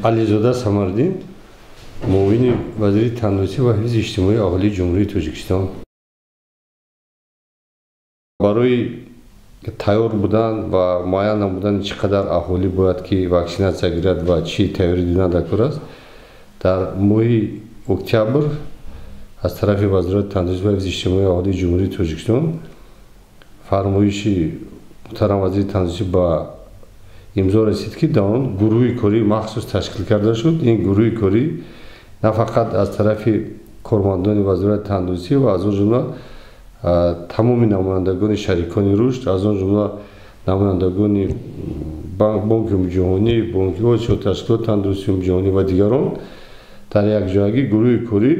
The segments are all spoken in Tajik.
Ализода Самардин, муовини вазири тандурустӣ ва ҳифзи иҷтимоии аҳолии Ҷумҳурии Тоҷикистон. Барои тайёр будан ва муайян намудани чӣ қадар аҳолӣ бояд ки ваксинатсия гирад ва чӣ тайёрӣ дидан даркор аст, дар моҳи октябр аз тарафи Вазорати тандурустӣ ва ҳифзи иҷтимоии аҳолии Ҷумҳурии Тоҷикистон фармоиши муҳтарам вазири тандурустӣ ба имзо расид, ки дар он гурӯҳи корӣ махсус ташкил карда шуд. Ин гурӯҳи корӣ на фақат аз тарафи кормандони Вазорати тандурустӣ ва аз он ҷумла тамоми намояндагони шарикони рушд, аз он ҷумла намояндагони Бонки Умумиҷаҳонӣ, Бонки Осиё, Ташкилоти тандурустии умумиҷаҳонӣ ва дигарон дар якҷоягӣ гурӯҳи корӣ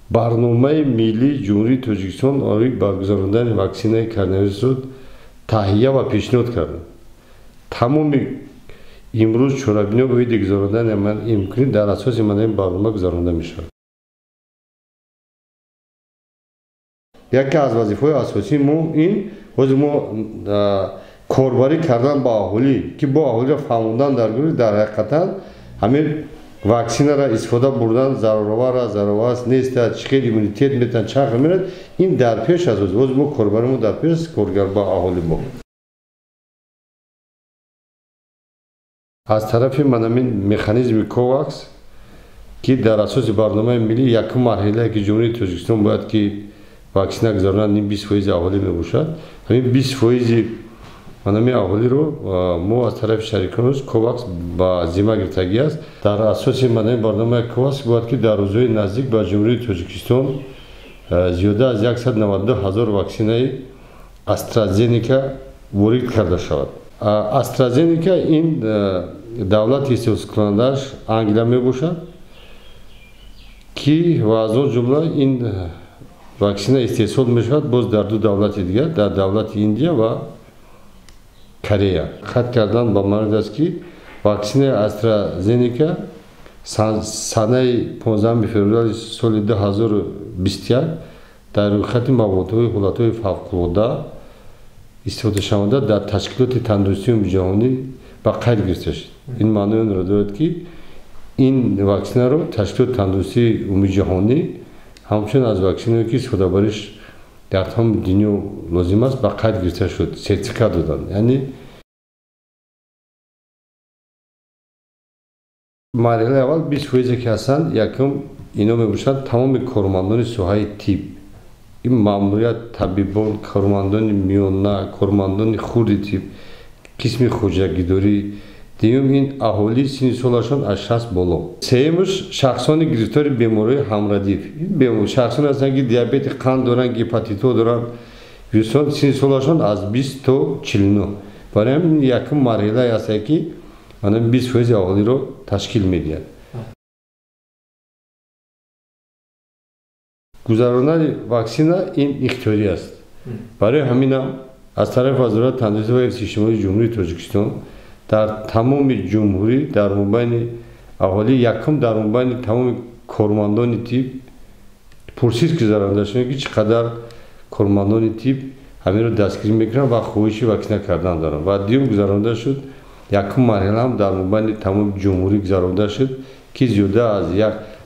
барномаи миллии Ҷумҳурии Тоҷикистон оид ба гузарондани ваксинаи коронавирусро таҳия ва пешниҳод карданд. Тамоми имрӯз чорабиниҳо оиди гузарондани имконӣ дар асоси ин барнома гузаронда мешавад. Яке аз вазифаҳои асосии мо ин ҳозир мо корбарӣ кардан ба аҳолӣ, ки бо аҳолиро фаҳмондан дар гурӯҳ дар ҳақиқатан ҳамин ваксинаро истифода бурдан заруровар аст, заруровар аст, нест, чӣ хел иммунитет метавонад, чанд хел мерад, ин дар пеш аст. Ҳозир мо корбари мо дар пеш аст, коргар ба аҳоли мо. Аз тарафи ҳамин механизми Ковакс, ки дар асоси барномаи миллӣ якум марҳилае ки Ҷумҳурии Тоҷикистон бояд ки ваксина гузаронад, ин 20% аҳолӣ мебошад. Ҳамин 20% ҳамин аҳолиро мо аз тарафи шарикон Ковакс ба зимма гирифтагӣ аст. Дар асоси ҳамин барномаи Ковакс бояд ки дар рӯзҳои наздик ба Ҷумҳурии Тоҷикистон зиёда аз 192 ҳазор ваксинаи AstraZeneca ворид карда шавад. AstraZeneca ин давлати истеҳсолкунандааш Англия мебошад, ки ва аз он ҷумла ин ваксина истеҳсол мешавад боз дар ду давлати дигар, дар давлати Индия ва Корея. Қайд кардан ба маврид аст, ки ваксинаи AstraZeneca санаи 15 феврали соли 2021 дар рӯйхати маводҳои ҳолатҳои фавқулода истифодашаванда дар Ташкилоти тандурустии умумиҷаҳонӣ ба қайд гирифта шуд. Ин маънои онро дорад, ки ин ваксинаро Ташкилоти тандурустии умумиҷаҳонӣ ҳамчунин аз ваксиное ки истифодабариш дар тамоми дунё лозим аст ба қайд гирифта шуд, сертификат доданд. Яъне марҳилаи аввал 20% ки ҳастанд, якум ино мебошанд тамоми кормандони соҳаи тиб, ин маъмурият, табибон, кормандони миёна, кормандони хурди тиб, қисми хоҷагидорӣ. Дуюм ин аҳолии синни солашон аз 60 боло. Сеюмш шахсони гирифтори бемориҳои ҳамрадиф. Ин шахсоне ҳастанд, ки диабети қанд доранд, гепатитҳо доранд, синни солашон аз 20 то 49. Барои ҳамин якум марҳилае аст, ки 20% аҳолиро ташкил медиҳад. Гузарондани ваксина ин ихтиёрӣ аст. Барои ҳаминам аз тарафи Вазорати тандурустӣ ва ҳифзи иҷтимоии Ҷумҳурии Тоҷикистон дар тамоми ҷумҳурӣ дар мобайни аҳолӣ якум дар мобайни тамоми кормандони тиб пурсиш гузаронда шуд, ки чӣ қадар кормандони тиб ҳаминро дастгирӣ мекунанд ва хоҳиши ваксина кардан доранд. Ва дуюм гузаронда шуд, якум марҳила ҳам дар мобайни тамоми ҷумҳурӣ гузаронда шуд, ки зиёда аз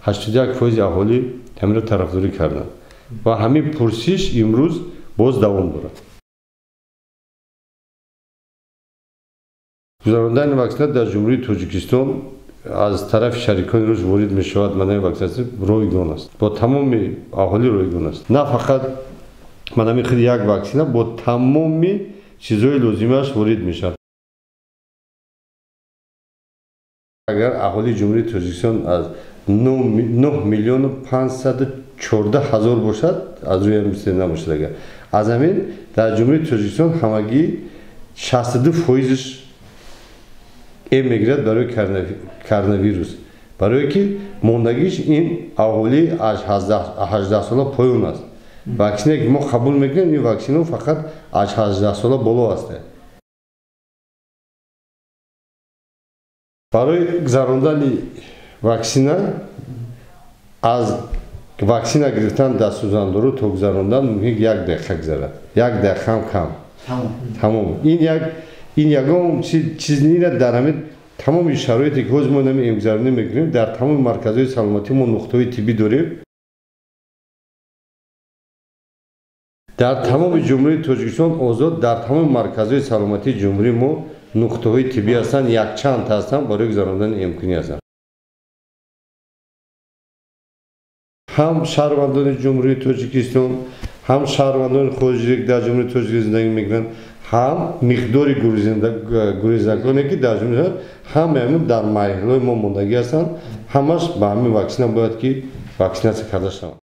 81% аҳолӣ ҳаминро тарафдорӣ карданд. Ва ҳамин пурсиш имрӯз боз давом дорад. Гузарондани ваксина дар Ҷумҳурии Тоҷикистон аз тарафи шарикони рушд ворид мешавад. Маънои ваксинатсия ройгон аст, бо тамоми аҳолӣ ройгон аст. На фақат маънои худи як ваксина, бо тамоми чизҳои лозимааш ворид мешавад. Агар аҳолии Ҷумҳурии Тоҷикистон аз 9 миллиону 514 ҳазор бошад, аз рӯи ҳамин чиз набошад, агар аз ҳамин дар Ҷумҳурии Тоҷикистон ҳамагӣ 62% эм мегирад барои коронавирус, барое ки мондагиш ин аҳолӣ аз 18 сола поён аст. Ваксинае ки мо қабул мекунем, ин ваксинаҳо фақат аз 18 сола боло ҳастанд. Барои гузарондани ваксина аз ваксина гирифтан дар сӯзандору то гузарондан мумкин як дақиқа гузарад, як дақиқа ҳам кам. Тамом. Ин ягон чиз дар ҳамин Тамоми шароите ки ҳозир мо нами эмгузаронӣ мекунем, дар тамоми марказҳои саломатӣ мо нуқтаҳои тиббӣ дорем. Дар тамоми Ҷумҳурии Тоҷикистон озод, дар тамоми марказҳои саломатии ҷумҳурии мо нуқтаҳои тиббӣ ҳастанд, якчанд ҳастанд барои гузарондани эмкунӣ ҳастанд. Ҳам шаҳрвандони Ҷумҳурии Тоҷикистон, ҳам шаҳрвандони хориҷӣ, ки дар Ҷумҳурии Тоҷикистон зиндагӣ мекунанд, ҳам миқдори гурезагоне, ки дар ҷумҳурӣ ҳамаи ҳамин дар марҳилаҳои мо мондагӣ ҳастанд, ҳамаш ба ҳамин ваксина бояд ки ваксинатсия карда шаванд.